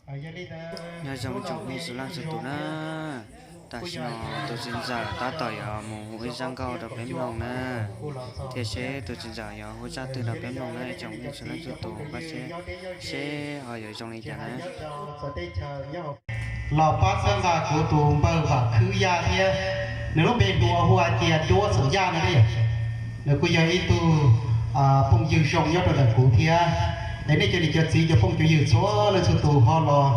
Nyob zoo tsoom phooj ywg txhua leej txhua tus na, tam sim no tus txiv ntxawm tab tom yuav mus hu ib zaj nkauj rau peb mloog na, thiab seb tus txiv ntxawm yuav hu zaj twg rau peb mloog na, tsoom phooj ywg txhua leej txhua tus pab seb, seb ho yuav zoo li cas na. Los pab txhawb nqa kuv tus npawg Vam Khwb Yaj thiab, nws lub npe hluas hu hais tias Duab Xeem Yaj no ne. Nws kuj yog ib tug phooj ywg zoo nyob rau ntawm kuv thiab. Es nej cov niam cov txiv cov phooj cov ywg txhua leej txhua tus ho los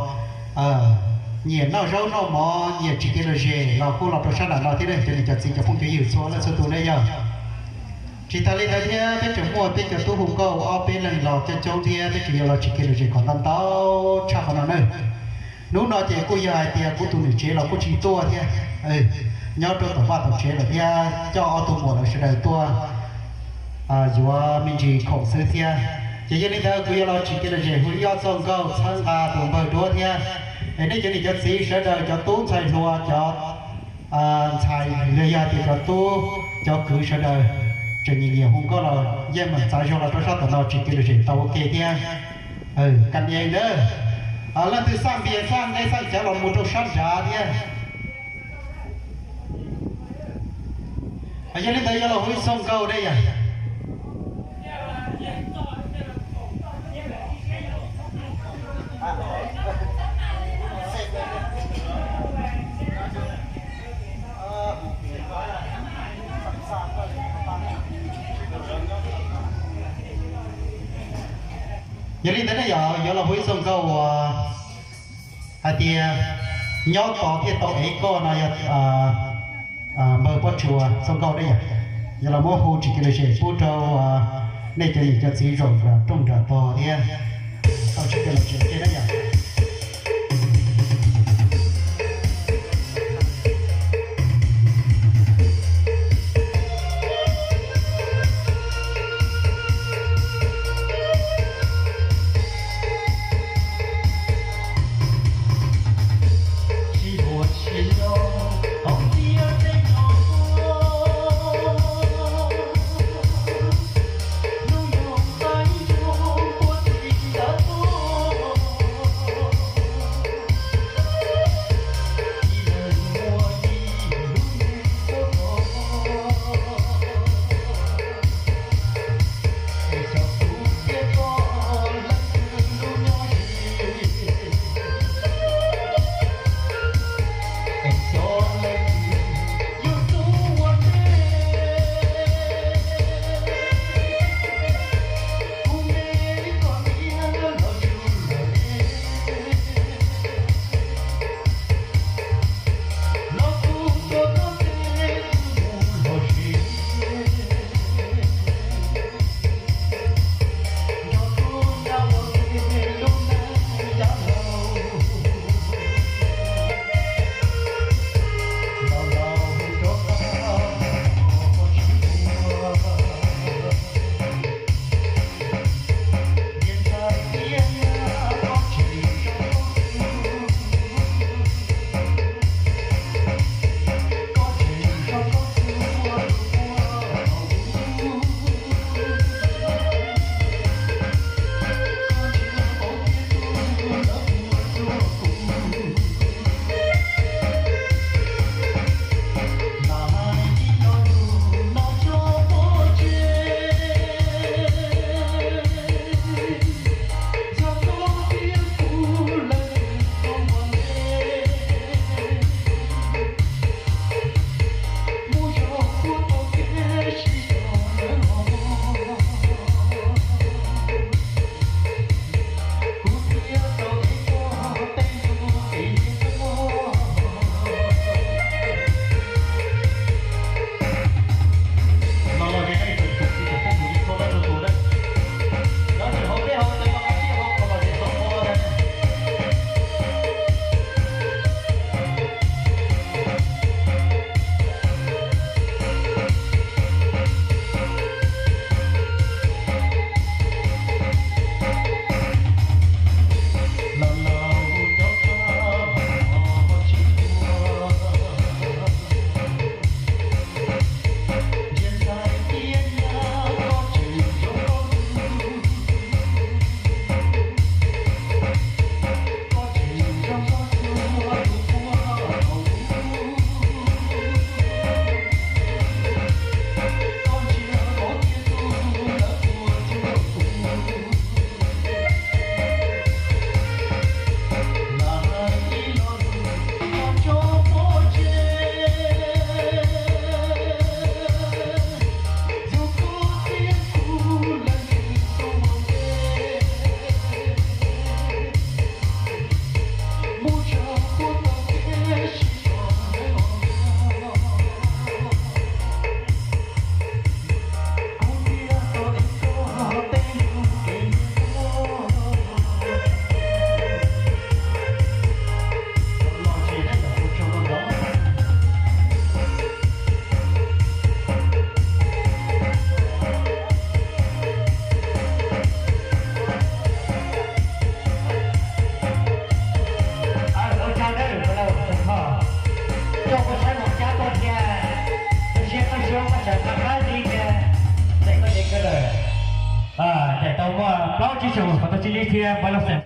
nyiam noj zaub noj mov nyiam tsis kev lom zem los kuj los rau sab nram no thiab ne, cov niam cov txiv cov phooj cov ywg txhua leej txhua tus ne yog. Tsis tas li ntawd thiab peb tseem muaj peb cov tub hu nkauj ob peb leeg los coob coob thiab peb tseem yuav los tsis kev lom zem kom ntau ntau tshaj qhov no na. Hnub no ces kuj yog hais tias kuv tus niam tsev los kuj tsis tuaj thiab, nyob rau tom vaj tom tsev lawm thiab coj ob tug muam lawv sawv daws tuaj yuav me ntsis khoom xwb thiab. Ces yog li ntawd kuv yuav los tsis kev lom zem hu ib ob txoj nkauj txhawb nqa tus npawg Duab thiab. Es nej cov niam cov txiv sawv daws cov tub ntxhais hluas cov ntxhais los yog tias cov tub cov kwv sawv daws tseem nyiam nyiam hu nkauj los yeej meem txav zog los rau sab tom no tsis kev lom zem tau ua ke thiab. Kam ees ntawd, leej twg xaj npias xaj nqaij xaj cawv los mus rau sab nrad thiab. Yog li ntawd yuav los hu ib txoj nkauj ne yom. Yog li ntawd ne yom, yuav los hu ib txoj nkauj uas hais tias nyob tos thiaj tau ev koj no yog npawg Pob Tsuas txoj nkauj ne yom. Yuav los muab hu tsis kev lom zem pub rau nej cov niam cov txiv zaum nram rooj nram tog thiab tau tsis kev lom zem thiab ne yom. Tsis xav kom tau tsis li thiab pab los xeem.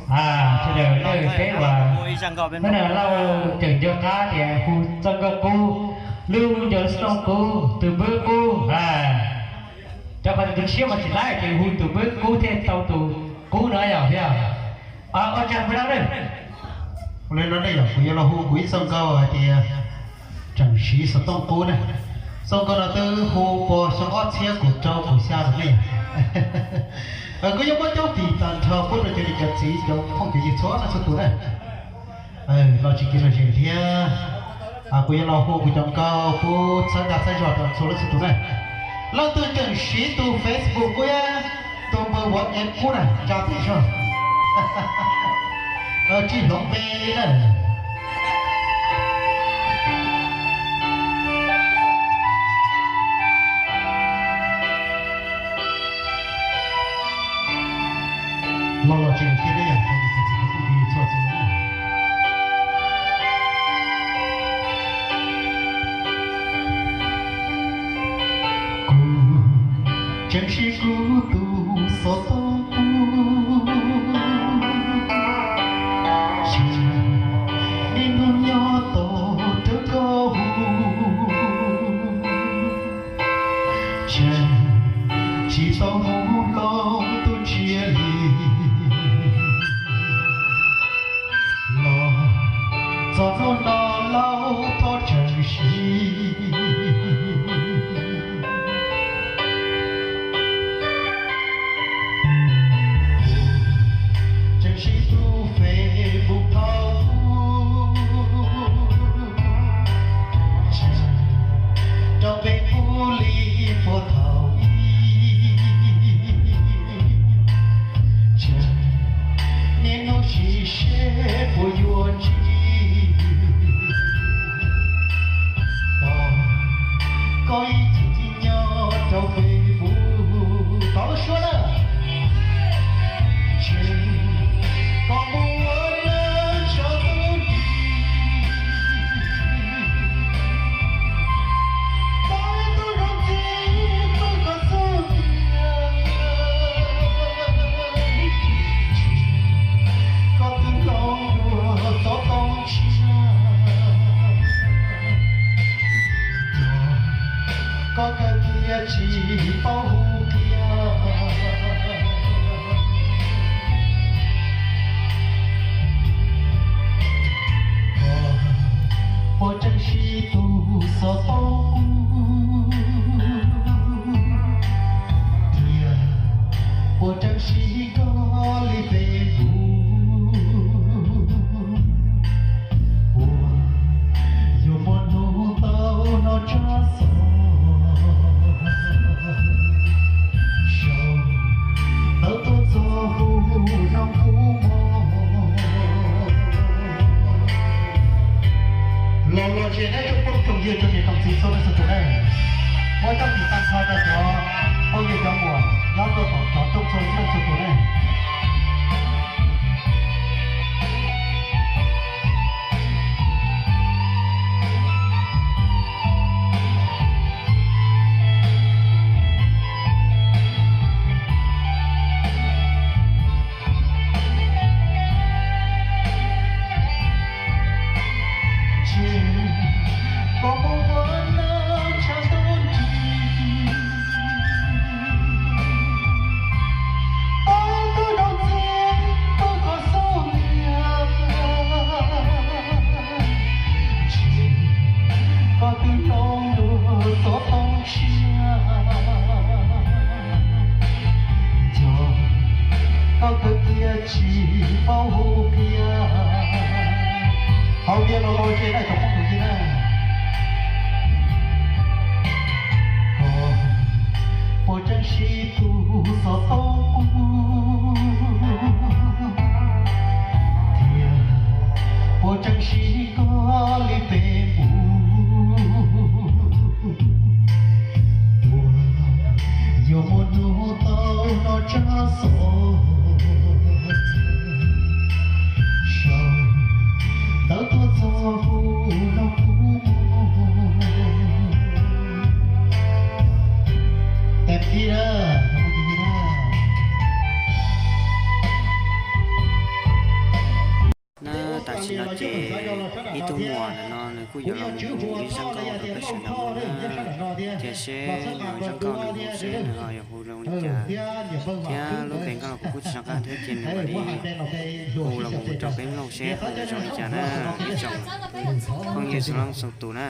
Sawv daws, peb uas, peb na, Lauj Cawm nco qab tias hu txoj nkauj qub, lub nco xov tooj qub, tus npawb qub. Rau qhov tias tus tshiab mas tsis laib ces hu tus npawb qub thiaj tau tus qub no yom, thiab. Ua tsaug peb na. Li no ne yog kuv yuav los hu kuv ib txoj nkauj hais tias tseem siv xov tooj qub na. Txoj nkauj no twb hu puag xyoo ob txhiab kaum rau kaum xya lawm ne. Kuv yuav muab coob tis tag nrho pub rau cov niam cov txiv cov phooj cov ywg txhua leej txhua tus na. Los tsis kiv los ze thiab. Kuv yuav los hu kuv cov nkauj pub txhawb dag txhawb zog rau txhua leej txhua tus na. Leej twg tseem siv tus Facebook qub, tus npawb WhatsApp qub na tsa tes zog. Tsis hloov npe li na. Los los tseem thiab na yom, rau niam txiv kwv tij txhua tus na. Kuv tseem siv kuv tus xov tooj qub, niaj hnub nyob tos rau koj hu. Tseem tsis tau mus hloov tus tshiab li, los txog hnub no Lauj thov tseem siv. Tseem siv tus Facebook thaum ub, tseem rau peb pub li puag thaum ub. Tseem niaj hnub sim seb puas yuav ntsib. Tos koj ib chim nyob rau Facebook, tos lub suab na. Tseem koj mus ua neej tsaus ntuj nti, pab tub zoo ntxiv pab koj xub ntiag. Koj twb hloov dua xov tooj tshiab, koj kawg kiag tsis paub hu qhia. Koj puas tseem siv tus xov tooj qub, thiab puas tseem siv koj li Facebook? Puas yuav muaj hnub tau hnov tsab xov sau ntawv tuaj txog hu nrog kuv mog? Los los ze na tsoom phooj tsoom ywg tsoom niam tsoom txiv txhua leej txhua tus na. Muab coob tis tag nrho rau cov phooj ywg cov muam nyob rau tom cov rooj txhua leej txhua tus na. Tseem koj mus ua neej tsaus ntuj nti, pab tub zoo ntxiv pab koj xub ntiag. Tseem koj twb hloov dua xov tooj tshiab, yog koj kawg kiag tsis paub hu qhia. Hauv vias los los ze na cov phooj ywg na. Koj puas tseem siv tus xov tooj qub, thiab puas tseem siv koj li peb mus? Puas yuav muaj hnub tau hnov tsab xov sau ntawv tuaj txog hu nrog kuv mog? Tes kiv na, tes kiv na. Ces ib tug muam ntawm no nws kuj yuav los mus hu ib zaj nkauj rau peb sawv daws mloog na, cia seb nws zaj nkauj nws hu seb nws ho yuav hu zoo li cas, thiab lub npe nkauj los kuv kuj tsis nco qab thiab, ces nws mam li hu los mus rau peb mloog seb ho yuav zoo li cas na, ib tsoom phooj ywg xov loj xov tus na.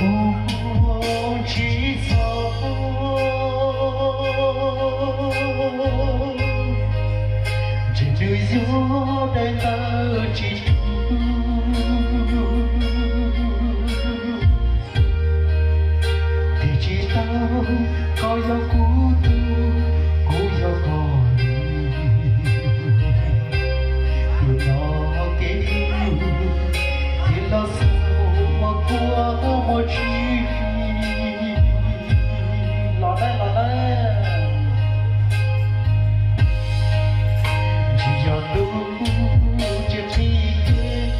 Ua tsis txog, ntshe nws yog daim ntawv tsis tau. Tiam tsis tau, koj yog kuv tug, kuv yog koj niam. Tus no kev hlub thiaj los xaus ua kua muag tsis los lawm, los lawm. Tsis yog tus tsis qhib kev,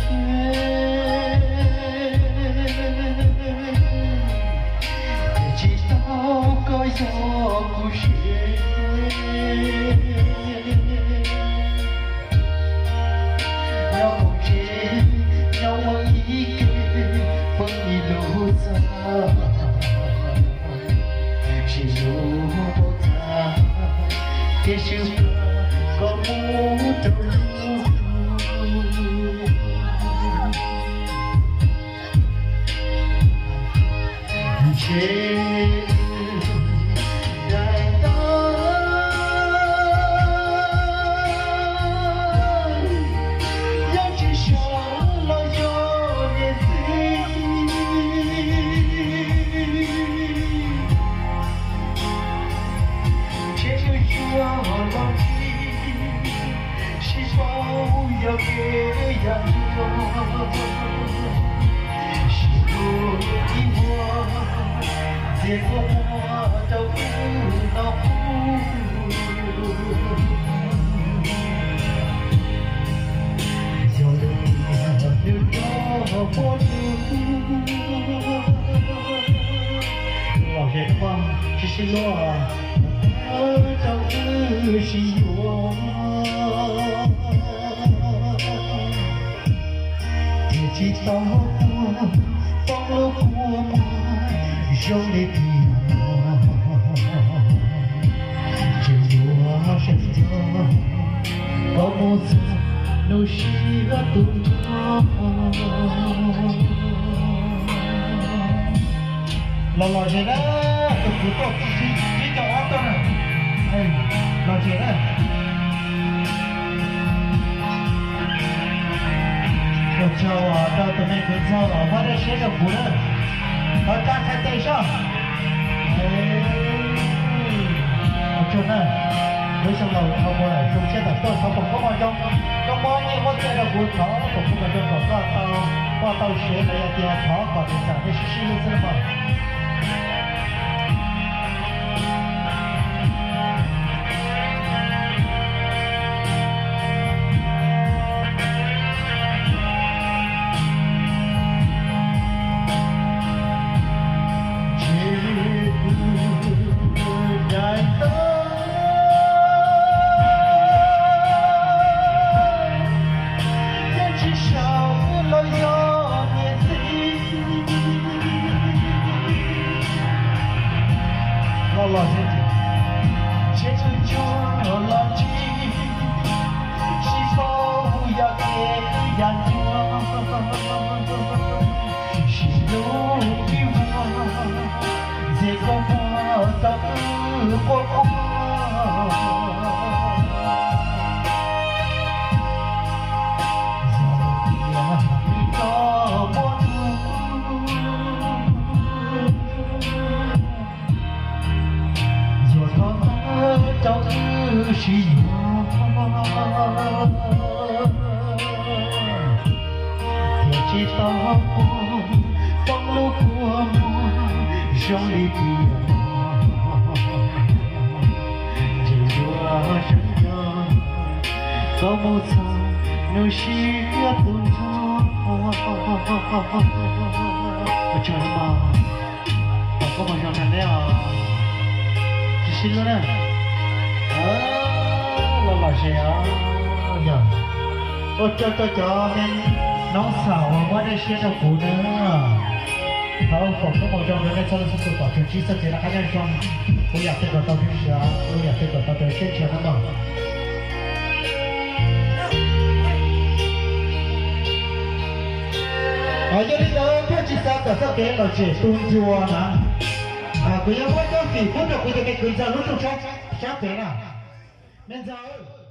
tiam tsis tau, koj yog kuv siab. Nyob hauv tsev, nyob ua ib ke, pheej ib lub txaj, tsis yog ua txaj, tiam sis koj mus rau lub ntshe daim ntawv yeej tsis sau los yog niam txiv. Ntshe nws tsuas los tsis sib paub yog kev yam ntxwg, sim hlub ib vuag ntxias kua muag rau wb no qub. Yog lwm tiam nws rov muab nws los ze, tsis sib hlub, rau wb sib yuav. Tiam tsis tau, poob lub kua muag zoo li tiag, tseem yuav sawv ntxov koj mus txog nws siab tus nraug. Los lom zem na, tus kwv tuaj tsib caug ob tuaj na, lom zem na. Ua tsaug rau tus me kwv txog los muab dej siab rau kuv na, thov tsa txhais tes soj. Ua tsaug na, lub xyoo laus dhau mus lawm, xyoo tshiab tawm tuaj, thov foom koob hmoov zoo, koj muab nyiaj muab txiaj rau kuv, thov foom koob hmoov zoo kom koj tau, koj tau siav los yog tias thov kom tus xam nej sib sib hlub xwb na mog. Ntshe daim ntawv yeej tsis sau los yog niam txiv. Los los, ntshe nws tsuas los tsis sib paub yog kev yam ntxwg, sim hlub ib vuag ntxias kua muag rau wb quaj quaj. Yog tias nws rov muab nws yuav thov ntawv rau wb sib yuav, tiam tsis tau, poob lub kua muag zoo li tiag, tseem yuav sawv ntxov koj mus txog nws siab tus nraug. Ua tsaug na mog, foom koob hmoov zoo rau neb os, sib sib hlub na. Los lom zem os. Yog, ua tsaug rau cov me noob xaum uas muab dej siab rau kuv na. Thov foom koob hmoov zoo rau nej txhua leej txhua tus kom tsuas ntsib txoj kev noj qab nyob zoo, ua yam twg kom tau siab, ua yam twg kom tau raws siab ntshiab na mog. Yog li ntawd thiaj Tsis xav tawm txoj kev lom zem tu ncua na. Kuv yuav muab txoj fim pub rau kuv cov me kwv ntxawg lub rooj sab pem na. Me ntxawg,